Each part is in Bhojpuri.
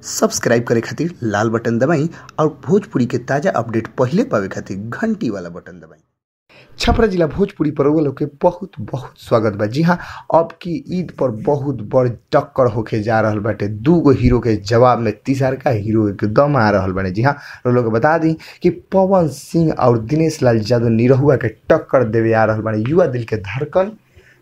सब्सक्राइब करे खातिर लाल बटन दबाई और भोजपुरी के ताज़ा अपडेट पहिले पावे खातिर घंटी वाला बटन दबाई। छपरा जिला भोजपुरी पर लोग के बहुत बहुत स्वागत बा। जी हाँ, अब की ईद पर बहुत बड़ टक्कर होके जा रहल बाटे। दू गो हीरो के जवाब में तीसरका हीरो एकदम आ रहल बाटे। जी हाँ, लोग बता दी कि पवन सिंह और दिनेश लाल यादव निरहुआ के टक्कर देवे आ रहल बाटे। युवा दिल के धड़कन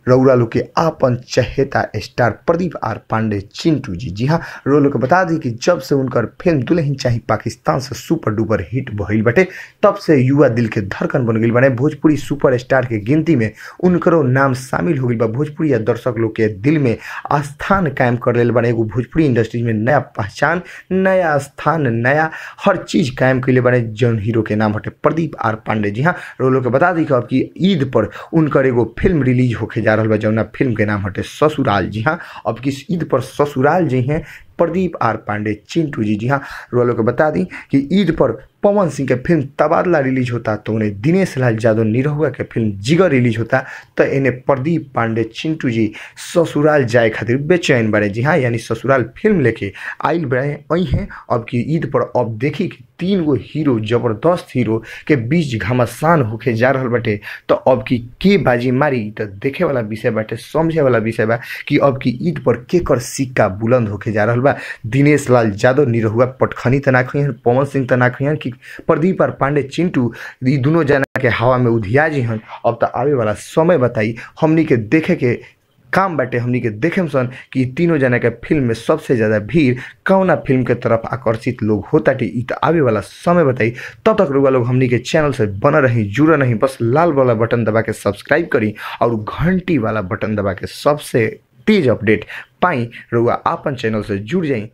रउरा लोग के आपन चहेता स्टार प्रदीप आर पांडे चिंटू जी। जी हाँ, रउरा लोग के बता दी कि जब से उनकर फिल्म दुल्हन चाही पाकिस्तान से सुपर डुपर हिट भइल बाटे तब से युवा दिल के धड़कन बन गई बने। भोजपुरी सुपर स्टार के गिनती में उनकरो नाम शामिल हो गई बा। भोजपुरी या दर्शक लोग के दिल में स्थान कायम कर लेल बने। एगो भोजपुरी इंडस्ट्री में नया पहचान, नया स्थान, नया हर चीज़ कायम कैले बने जौन हीरो के नाम हटे प्रदीप आर पांडे। जी हाँ, रउरा लोग के बता दी कि अब की ईद पर उनकर एगो फिल्म रिलीज होके जा रहल बा जौना फिल्म के नाम हटे ससुराल। जी हाँ, अब किस ईद पर ससुराल जी हैं प्रदीप आर पांडे चिंटू जी। जी हाँ, रउरा लोग के बता दी कि ईद पर पवन सिंह के फिल्म तबादला रिलीज होता तो उन्हें दिनेश लाल यादव निरहुआ के फिल्म जिगर रिलीज होता तो इन्हें प्रदीप पांडे चिंटू जी ससुराल जाए खातिर बेचैन बने। जी हाँ, यानी ससुराल फिल्म लेके आइल बड़े आई हैं अब की ईद पर। अब देखी कि तीन गो हीरो जबरदस्त हीरो के बीच घमासान होके जा रहल बाटे तो अब की के बाजी मारी तो देखे वाला विषय बाटे, समझे वाला विषय बा कि अब की ईद पर केकर सिक्का बुलंद होके जा रहल बा। दिनेश लाल यादव निरहुआ पटखनी तना खइहन, पवन सिंह तना खइहन कि प्रदीप और पांडे चिंटू ई दोनों जना के हवा में उधिया जिहन। अब तो आवे वाला समय बताई, हमनी के देखे के काम बाटे, हमनी के देखेम सन कि तीनों जना के फिल्म में सबसे ज़्यादा भीड़ कौना फिल्म के तरफ आकर्षित लोग होता टे। तो आवे वाला समय बताई। तब तक रुआ लोग हमनी के चैनल से बना रही, जुड़ा नहीं, बस लाल वाला बटन दबा के सब्सक्राइब करी और घंटी वाला बटन दबा के सबसे तेज अपडेट पाई। रुआ आपन चैनल से जुड़ जाई।